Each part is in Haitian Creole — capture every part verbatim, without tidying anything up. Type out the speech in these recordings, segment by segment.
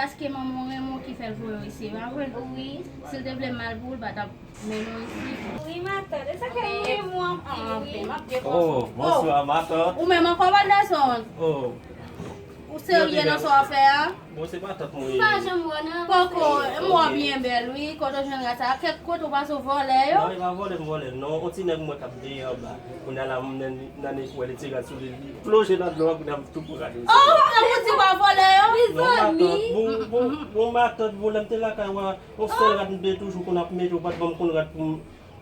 Paske manman w renmen w ki fè l voye w isi, pa vre? Wi. Si l te vle mal pou ou, l pa t ap mennen w isi. Wi, matant. E sa fè mwen renmen w anpil, wi. Oh, bonswa, matant. Ou menm ankò, Anderson? Oh. Ou serye nan sa w ap fè a? Bon, se matant mwen ye. M pa janm wè nan. Poko, m wè w byen bèl, wi. Kote w jwenn rad sa a? Kèk kote w pase w vòlè yo? Non, e pa vòlè m vòlè, non. On ti nèg mwen k ap dèyè anba. Kounye a la, m nan, nan ne wè li ti rad sou li, li plonje nan dlo a, kounye a m tou pran rad yo. Oh, ou di w pa vòlè yo? Non, matant, bon, bon, bon, matant, bon, lè m te lakay ou a, yon sèl rad m te toujou konn ap mete, ou pa t ban m konn rad pou m,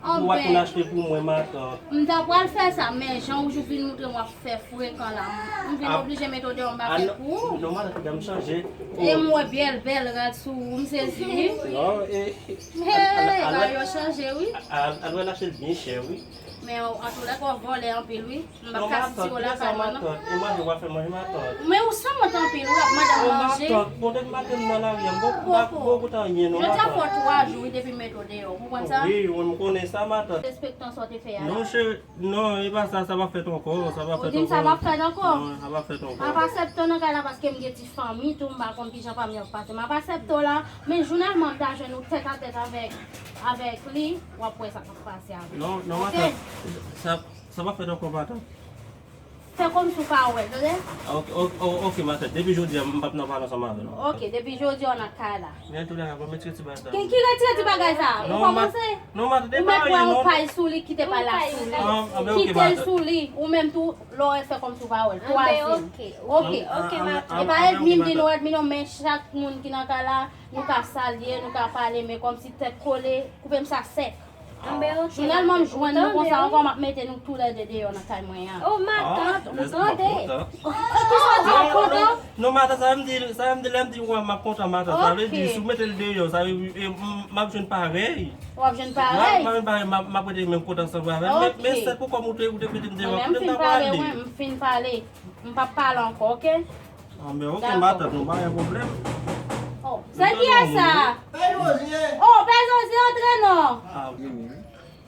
pou w ap konn achte pou mwen, matant. M ta pral fè sa, men jan ou vin montre m w ap fè frekan la, m vin oblije mete w deyò, m pa fè pou ou. Non, matant, kounya m chanje. E m wè bèl, bèl rad sou ou, m sezi, wi. Non, e, bagay yo chanje, wi. Al, al wè l achte l byen chè, wi. Men, antoulèka, w vòlè anpil, wi. M p ap ka sitire w lakay mwen, non. E manje w ap fè manje, matant. Men ou sanwont anpil, wi, w ap mande m manje. Matant, bon, depi maten m nan lari a, m poko, m poko, poko t anyen, non, matant. Jodi a fè twa jou, wi, depi m mete w deyò, ou konprann sa? Wi, wi, m konnen sa, matant. Respektan sa w te fè a la. Non, cheri, non, e pa sa, sa p ap fèt ankò, sa p ap fèt ankò. Ou di m sa p ap fèt ankò? Non, sa p ap fèt ankò. M ap aksepte w nan kay la paske m gen ti fanmi tou, m pa konn kijan fanmi ap pase. M ap aksepte w la, men jounèlman m ta jwenn ou tèt a tèt avèk, avèk li, w ap wè sa k ap pase avè l. Non, non, matant, sa, sa p ap fèt ankò, matant. Fè kòmsi w pa wè l, tande? Ok, ok, ok, ok, matant. Depi jodi a, m p ap nan pale ansanm avè l ankò. Ok, depi jodi a, w nan kay la. Men tou la, pa m retire ti bagay sa. Ki, ki retire ti bagay sa? Ou kòmanse? Non, matant, e pa anyen, non. Ou mèt wè yon pay sou li, kite pay la sou li. Kite l sou li. Ou menm tou, lè w wè l fè kòmsi w pa wè l. Twazyèm. Ok, ok, matant. E pa èdmi m di nou èdmi non, men chak moun ki nan kay la, nou ka salye, nou ka pale, men kòmsi tèt kole, koupe m sa sèk. Anben, ok. Finalman, m jwenn nou konsa ankò, m ap mete nou toulède deyò nan kay mwen an. Oh, matant, m tande. Kisa w di, w kontan? Non, matant, sa m di, sa m di, lè m di w m ap kontan, matant, sa vle di, si w mete l deyò, sa vle di, e, m, m ap jwenn parèy. W ap jwenn parèy? M ap jwenn parèy, m ap, m ap rete menm kontan sanble avè l. Men, men sèl pou kòm ou te, ou te mete m deyò, kote m ta prale? Mwen, m fin pale. M p ap pale ankò, ok? Anben, ok, matant, nou pa gen pwoblèm. Oh, se kiyès sa? Pè Jozye. Oh, Pè Jozye, antre non. Ah, wi.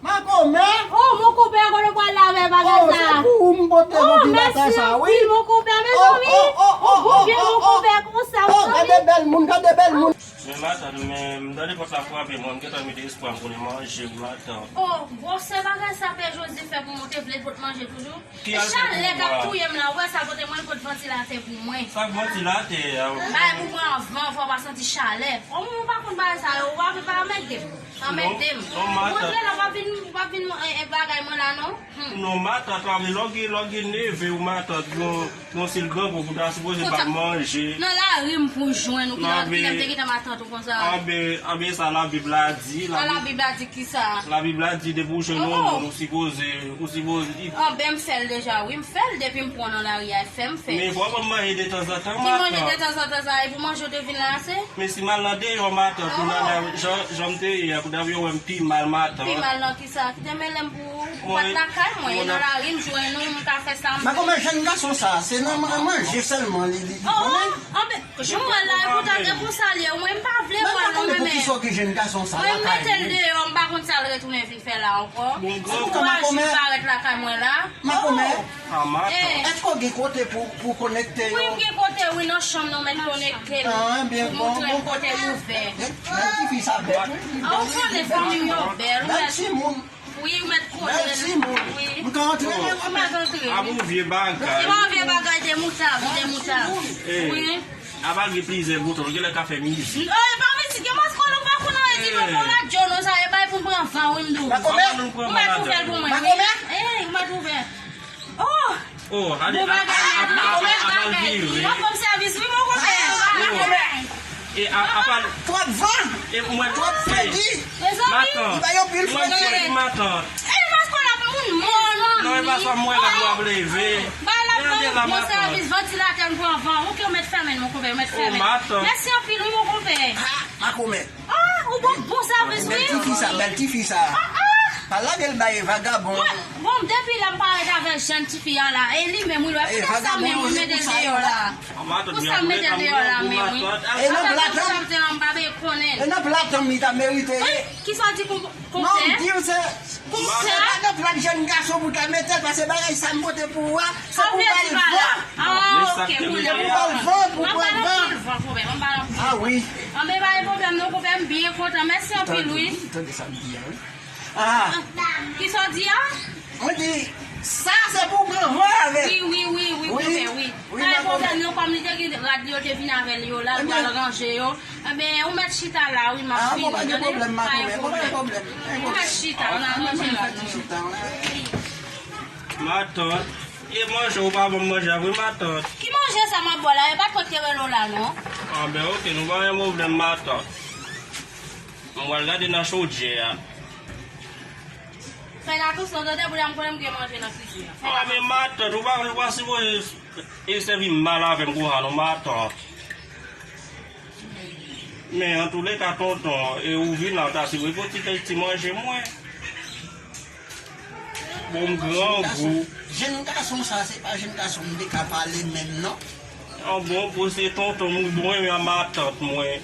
Makomè. Oh, mon konpè, kote w pral la avè bagay sa? Oh, se pou ou m pote vantilatè sa, wi. Oh, mèsi anpil, mon konpè, mezanmi. Oh, oh, oh, oh, oh, oh, oh. Yon bon vye mon konpè konsa, mezanmi. Oh, gade bèl moun, gade bèl moun. Men matant, men m tande pòt la frape, mwen m gentan mete espwa m pou li manje, wi, matant. Oh, gwosè bagay sa Pè Jozye fè pou mwen, te vle pot manje toujou. E chalè k ap touye m la, ou wè sa pote mwen l pot vantilatè pou mwen. Sa k vantilatè a? Bagay pou pran van, fò w pa santi chalè. Ou menm ou pa konn bagay sa yo, ou pa vle pa anmède m. Anmède m. Ou antre la, w ap vin, w ap vin, e, e, bagay mwen la, non. Hmm. Non, matant, lè w gen, lè w gen neve w, matant, yon, yon sèl grangou pou ta sipoze ba l manje. Nan lari m pou jwenn ou, kilè m te gentan matant ou konsa. Anben, anben, sa Labib la di. Sa Labib la di kisa? Labib la di depi w jwenn yon moun, ou sipoze, ou sipoze. Anben, m fè l deja, wi, m fè l depi m pran nan lari a, fè m fè. Men fò w ban m manje detanzantan, matant. Ti manje detanzantan sa, e pou manje w te vin la ase? Men si m al nan deyò, matant, pou nan la, jan, jan m te ye a, kounye a yo wè m pi mal, matant. Pi mal nan kisa? Kite mele m pou ou, ou pa t lakay mwen, e nan lari m jwenn ou, m ka fè sa m vle. Makomè, jèn gason sa, se nan man-, manje sèlman li, li, li konnen. Anben, jan m wè l la, e pou ta, e pou sa l ye, mwen m pa vle wè l non, men. Mwen m pa konnen poukisa w gen jèn gason sa lakay ou. Mwen m mete l deyò, m pa konn sa l retounen vin fè la ankò. Bon, gran. Antouka, makomè. Parèt lakay mwen la. Makomè. Ah, matant. Èske w gen kote pou, pou konekte yo? Wi, m gen kote, wi, nan chanm nan, mèt konekte l. Ah, byen, bon, bon. Pou montre l kote l ouvè. Bèl tifi sa bèl, wi. Ah, ou konnen fanmi m yo bèl, ou mèt. Bèl timoun. Wi, ou mèt konnen l. Bèl timoun. Wi. M ka antre? Ou mèt antre, wi. Ah, bon, vye bagay. Se pa yon vye bagay, de moutab, de moutab. Wi. Apa l gen plizyè bouton, l genlè ka fè mizik. Oh, e pa mizik, e maskòlè, ou pa konn anyen di non, bon, radyo non, sa e bay pou m pran van, wi, m di w. Makomè? Ou mèt ouvè l pou mwen, wi. Makomè? Eh, ou mèt ouvè. Oh! Oh, ale, bon bagay, apa l vire. Ou ap ban m sèvis, wi, mon konpè. Bon bagay. E a, apa l. Twòp van. E mwen, twòp fredi. Mezanmi. Matant. Li bay anpil fredi. Mwen fredi, matant. E maskòlè ap moun mò, non. Non, e pa sa, mwen la, mwen ap leve. Gade la, matant. Bon sèvis, vantilatè m pran van. Ou ki ou mèt fèmen, mon konpè, ou mèt fèmen. Oh, matant. Mèsi anpil, wi, mon konpè. Ha, makomè. Ah, ou bon, bon sèvis, wi. Bèl tifi sa, bèl tifi sa. Ah, ah. Pa lage l bay vagabon. Mwen, bon, depi lè m parèt avè jèn tifi a la, e li menm, wi, lè pou sa menm, wi, mete l deyò la. Pou sa m mete l deyò la menm, wi. E nan plat an? Sa m te an, m pa vle konnen. E nan plat an, li ta merite. Wi, kisa w di pou, pou... Non, m di w se, se pa nan plat jèn gason pou ta mete l, paske bagay sa m pote pou ou a, se pou bay van. Ah, ok, kounye a. Se pou bay van, pou pran van. M ap ba l anpil van, konpè, m ap ba l anpil van. Wi. Anben, pa gen pwoblèm non, konpè, m byen kontan. Mèsi anpil, wi. Tande, tande sa m di a, wi. Ah. Kisa w di a? Mwen di, sa se pou granmoun avè l. Wi, wi, wi, wi, konpè, wi. Wi, pa gen pwoblèm non, kòm li te gen rad li yo te vin avè l yo la, l pral ranje yo. Enben, ou mèt chita la, wi, m ap vini, tande? Pa gen pwoblèm, makomè, pa gen pwoblèm. Ou mèt chita, n ap manje la, non. Matant, e manje ou pa ban m manje a vre, matant. Ki manje sa m ap ba w la? E pa t mwen ki te rele w la, non. Anben, oke, nou pa gen pwoblèm, matant. Mwen pral gade nan chodyè a. Fè atansyon, tande, pou m konnen m gen manje nan kizin nan. Anben, matant, ou pa, ou pa sipoze e sèvi mal avè m konsa non, matant. Men antouleka, tonton, e ou vin la, ou ta sipoze pou ti, ti manje mwen. Bon, m grangou. Jenn gason sa, se pa jenn gason m te ka pale menm, non. An bon, pou se tonton m, bon, e a matant mwen.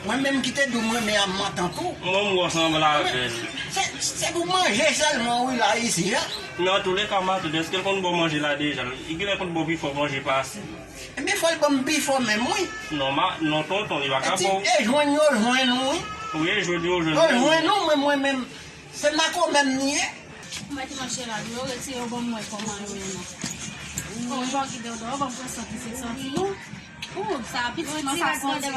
Mwen menm ki te di w m renmen a matant ou. Mwen, m wè w sanble avè l. Se, se pou manje sèlman, wi, la, isi a. Men antouleka, matant, èske l konn ba w manje la deja? Li genlè konn ba w pi fò manje pase m. Ebyen, fò l ban m pi fò menm, wi. Non, ma, non, tonton, li pa ka ba w. E jwenn yo jwenn ou, wi. Wi, e jwenn yo jwenn ou. Yo jwenn ou, mwen, mwen menm, se makomè m li ye. Ou mèt manje la, yo retire yo ban mwen kòman yo ye non. Bon, yo kite yo dòyò, ban m pran santi, se santi nou. Ou, sa pitit nan sa santi.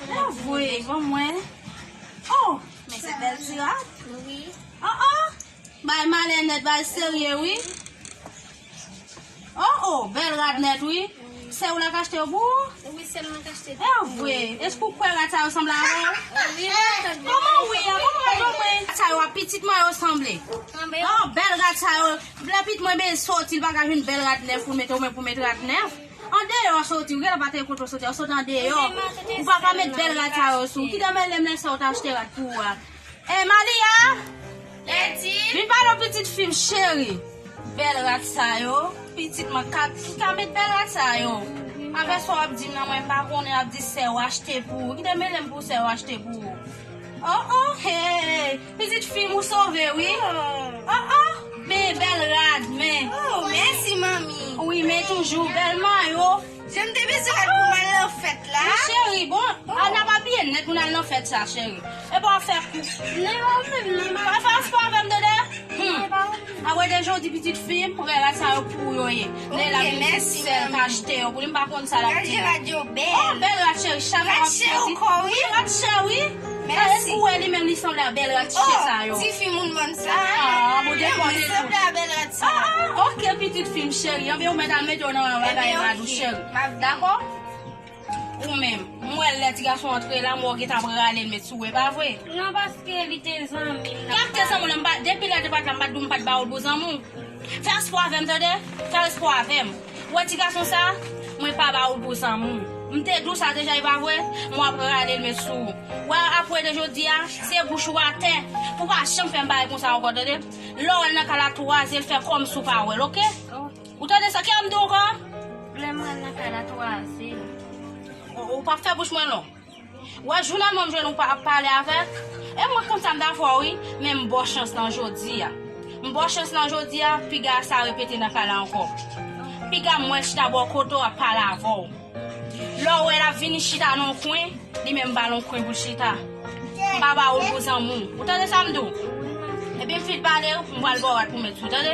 Ou vwe, ban mwen. Oh, men se bèl ti rad. Wi. Oh, oh. Bay malè nèt, bay serye, wi. Oh, oh, bèl rad nèt, wi. Se ou la k achte yo pou ou? Wi, se mwen k achte. E vre. Èske ou kwè rad sa yo sanble avè w? Wi, wi. Kòman wi a? Kòman rad yo mwen? Sa yo a pitit mwen yo sanble. Oh, bèl rad sa yo. Lè pitit mwen ben soti, li pa ka jwenn bèl rad nèf pou l mete, ou menm pou mete rad nèf. Andeyò w soti, ou genlè pa te kote w soti, ou soti andeyò. Ou pa ka met bèl rad sa yo sou. Kite mwen lè m lè sa ou t achte rad pou ou a. E Malia! Leti! Vin pale yon pitit fi m cheri. Bèl rad sa yo. Pitit mwen ka, ki ka met bèl rad sa yo. Avè sa w ap di m nan, mwen m pa konnen, ap di sè w achte pou ou. Kite mele m pou sè w achte pou ou. Oh, oh, hey. Pitit fi m ou sove, wi. Oh, oh. Men bèl rad, men. Oh, mèsi, manmi. Wi, men toujou bèl mayo. Jan m te bezwen rad pou m al nan fèt la. Wi, cheri, bon, a n ap abiye nèt pou n al nan fèt sa, cheri. Epi w ap fè kou. Nan yo menm, nan pa fè espwa avè m, tande? Hmm. Apre de jodi, pitit fi m, ou wè rad sa yo pou ou yo ye. Lè la vin se sèl k achte yo pou li, m pa konn sa l ap di. Rad yo bèl. Oh, bèl rad, cheri, chak rad chè ankò, wi. Wi, rad chè, wi. Mèsi. Ou wè li menm, li sanble a bèl rad chè sa yo. Ti fi moun mòn sa. Ah, bon, depi ou te sanble a bèl rad sa. Ah, ah, ok, pitit fi m cheri. Anben, ou mèt al mete w nan bagay rad ou, cheri. Dakò? Ou menm, m wè lè ti gason antre la, m wè w gentan ap rale l met sou ou, e pa vre? Non, paske li te zanmi m. Kèk te zanmi w la, m pa, depi lè te pa t la, m pa t di w m pa t ba ou l pou zanmi w. Fè espwa avè m, tande? Fè espwa avè m. Ou wè ti gason sa, mwen pa ba ou l pou zanmi w. M te di w sa deja, e pa vre? M w ap rale l met sou ou. Ou wè, apre de jodi a, se bouch ou atè. Pou pa janm fè m bagay konsa ankò, tande? Lè w al nan kay la, twaze l, fè kòmsi w pa wè l, oke? Ou tande sa? Kè m di w ankò? Lè m al nan kay la, twaze l. Ou, ou p ap fè bouch mwen long. Wè, jounèlman m jwenn ou pa ap pale avèk. E mwen konn sa m ta fè w wi, men m ba w chans lan jodi a. M ba w chans lan jodi a, piga sa repete nan kay la ankò. Piga m wè l chita bò kote w ap pale avè w. Lè w wè l ap vini chita nan yon kwen, li menm ba l yon kwen pou l chita. M pa ba ou l pou zanmi w. Ou tande sa m di w? Epi m fin pale, m pral ba w rad pou met sou, tande?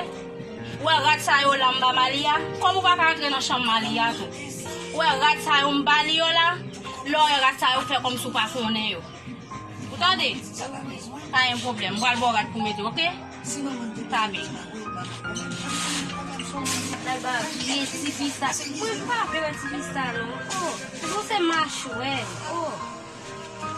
Ou wè rad sa yo la m ba Malia, kòm ou pa ka antre nan chanm Malia tou. Ou wè rad sa yo m ba li yo la, lè w wè rad sa yo fè kòmsi w pa konnen yo. Ou tande? Pa gen pwoblèm, m pral ba w rad pou mete, oke? Ta byen. Nèg ba vye tifi sa. Mwen pa vle wè tifi sa non. Oh, bon se machwè. Oh.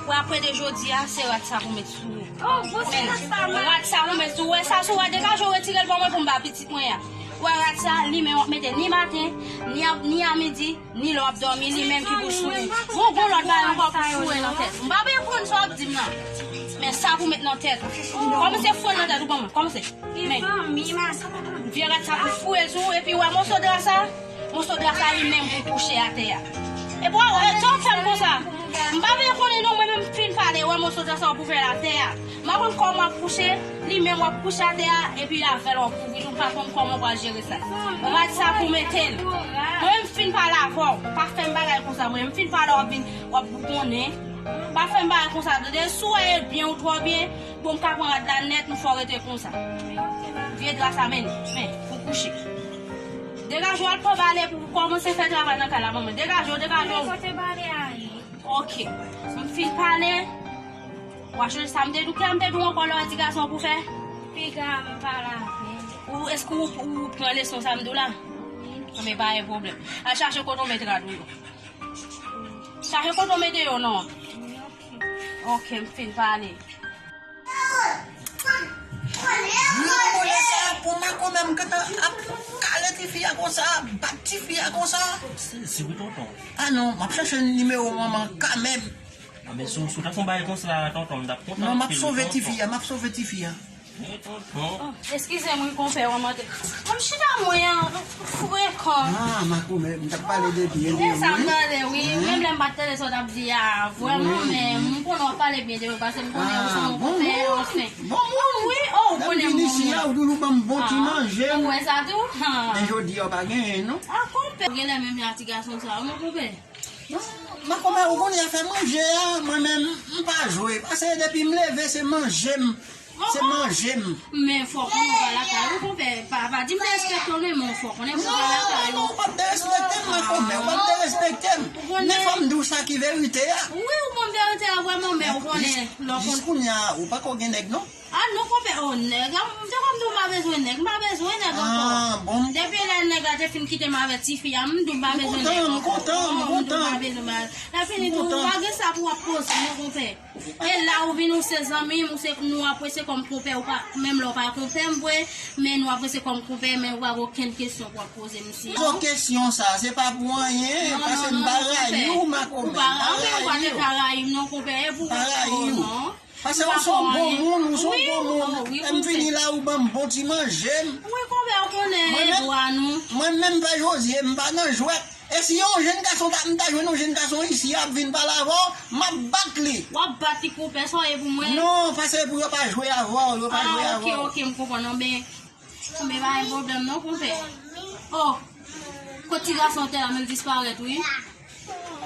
Ou apre de jodi a, se rad sa pou met sou ou. Oh, bon se rad sa mwen. Rad sa pou met sou ou. Wè sa sou rad, degaje w retire l ban mwen pou m ba pitit mwen an. Ou wè rad sa, li menm w ap mete ni maten, ni a, ni a midi, ni lè w ap dòmi, li menm ki pou sou ou. Gon, gon lòt bagay ankò pou foure nan tèt. M pa byen konn sa w ap di m nan. Men sa pou met nan tèt ou. Kòmanse foure nan tèt ou ban mwen. Kòmanse. Men vye rad sa pou foure l sou ou, epi wè moso dra sa, moso dra sa li menm pou kouche atè a. Epi wè, wè, sa w ap fè m konsa. M pa byen konnen non, mwen menm m fin pale, wè, Sòt sa w pou fè atè a. M pa konn kòman w ap kouche, li menm w ap kouche atè a, epi avè l w ap kouvri l, ou pa konn kòman w pral jere sa. Ou pa di sa pou mete l. Mwen menm m fin pale avè w. Pa fè m bagay konsa, mwen menm m fin pale w ap vin, w ap boukonnen. Pa fè m bagay konsa, tande. Si w wè e byen ou twò byen, bon, m ka pran rad la nèt, m fè w rete konsa. Vye dra sa, men, men, pou kouche. Degaje w al pran bale pou kòmanse fè travay nan kay la, manman. Degaje w, degaje w. Kote bale a ye? Ok. M fin pale. W a chanje sa m te di w, kè m te di w ankò lè w a ti gason pou fè? Piga m pa lave. Ou, èske ou, ou pran leson sa m di w la? Wi. Anben, pa gen pwoblèm. Al chache kote w met rad ou yo. Chache kote w mete yo, non. Wi, ok. Ok, m fin pale. Mwen konnen sa pou makomè m gentan ap kale tifi a konsa, bat tifi a konsa. Se, se wi, tonton. Ah non, m ap chache nimewo manman kanmenm. Ah, men si w, si w ta fè yon bagay konsa, tonton, m t ap kontan anpil, wi, tonton. Non, m ap sove tifi a, m ap sove tifi a. Wi, tonton. Oh, eskize m, wi, konpè, w anmante. Kòm chita mwen an frekan. Ah, makomè, m t ap pale de byen de ou, wi. E sa m tande, wi. Menm lè m pa t tande sa w t ap di a, vrèman, men m konnen w ap pale byen de mwen, paske m konnen ou se yon konpè, anfen. Bon moun. Ah, wi, oh, ou konnen m bon moun. Lè m vin isi a, ou toujou ban m bon ti manje. Ou wè sa tou? Men jodi a, w pa genyen, non. Ah, konpè. Ou genlè menm jan a ti gason sa, wi, konpè. Non, makomè, ou konnen afè manje a, mwen menm, m pa jwe. Paske depi m leve, se manje m. Se manje m. Men fò w konnen w pa lakay ou, konpè. Pa, pa di m derespekte w, men fò w konnen m pa lakay ou. Non, non, non, ou p ap derespekte m, makomè, ou p ap derespekte m. Men fò m di w sa ki verite a. Wi, ou konn verite a vrèman, men ou konnen lè w konn. Jis kounye a, ou pako gen nèg, non? Ah non, konpè, oh, nèg, ah, m te konn di w m pa bezwen nèg, m pa bezwen nèg ankò. Ah, bon. Depi lè nèg la te fin kite m avèk tifi a, m di w m pa bezwen nèg ankò. M kontan, m kontan, m kontan. M di w m pa bezwen bagay. Lè fini tou, ou pa gen sa pou w ap poze, non, konpè. E la ou vin, ou se zanmi m, ou se, nou apresye kòm konpè, ou pa, menm lè w pa konpè m vre, men nou apresye kòm konpè, men ou pa gen okenn kesyon pou w ap poze m si. Poze kesyon sa, se pa pou anyen, paske m pa rayi w, makomè, m pa rayi w. Ou pa, ou pa te ka rayi m non, konpè, e pou konpè, non. Paske ou se yon bon moun, ou se yon bon moun. Lè m vini la, ou ban m bon ti manje m. Wi, konpè, ou konnen e dwa nou. Mwen menm, Pè Jozye, m pa nan jwèt. E si yon jèn gason ta, m ta jwenn yon jèn gason isi ap vin pale avè w, m ap bat li. W ap bat li, konpè, sa w ye pou mwen? Non, paske pou yo pa jwe avè w, yo pa jwe avè w. Ah, ok, ok, m konprann. Non, men, men pa gen pwoblèm non, konpè. Oh, kot ti gason te la, men l disparèt, wi.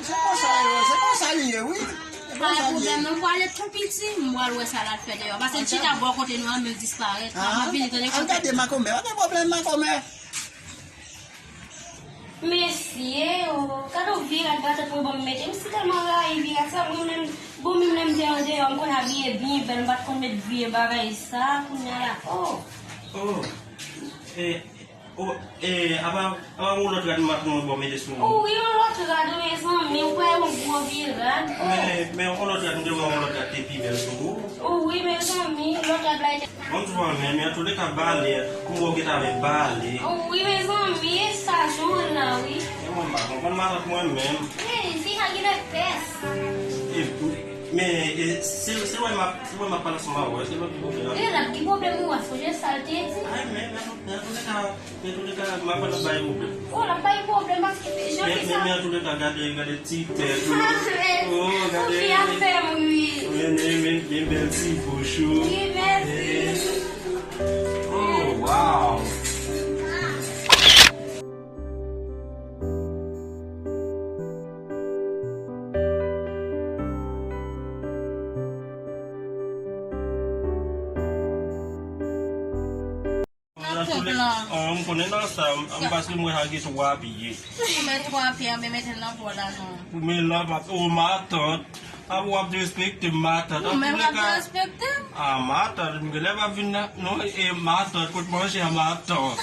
Se konsa yo, se konsa li ye, wi. Pa gen pwoblèm non, m pwale tou piti, m pral wè sa l al fè deyò. Paske l chita bò kote nou an, men l disparèt. Ah, m ap vini, tande, konpè. Al gade makomè, pa gen pwoblèm makomè. Mesye, oh, gade yon vye rad batant mwen ban m mete. M si tèlman rayi vye rad sa, mwen menm, bon, menm lè m te andeyò, m konn abiye byen bèl, m pa t konn met vye bagay sa, kounye a la, oh. Oh, e, oh, e, apa, apa yon lòt rad m ap pran ban w mete sou ou? Oh, wi, yon lòt rad, wi, mezanmi, ou kwè yon gwo vye rad, oh. Men, men yon lòt rad, m te wè yon lòt rad te pi bèl sou ou. Oh, wi, mezanmi, lòt rad la te Bon, m di w, men, men, antouka, bale, pou mwen, w gentan avèk bale. Wi, mezanmi, e sa, jan w wè l la, wi. E mwen, m pa konprann matant mwen menm. Ey, fi a genlè pès. E, men, e, se, se wè m ap, se wè m ap pale ansanm avè w, se lòt ki pwoblèm. E, l ap gen pwoblèm, ou wè, sonje sa l te di. Ay, men, men, men, antouka, men, antouka, m ap pale bay pwoblèm. Oh, l ap bay pwoblèm, paske jan fi sa. Men, men, antouka, gade, gade. Ti tèt ou. Oh, gade. Ou byen fè m ri. Men, men, men, men bèl ti bouch ou. Wi, mèsi. Oh, wow. Nan kòb lan. An, m konnen nan sa, m, m, paske m wè sa gen twa pye. Ou mèt twa pye, men mete l nan bò la, non. Men la, m ap, oh, matant. A, w ap derespekte m, matant. Ou menm w ap derespekte m? A, matant, m genlè p ap vin nan, non, e matant, kot manje a, matant.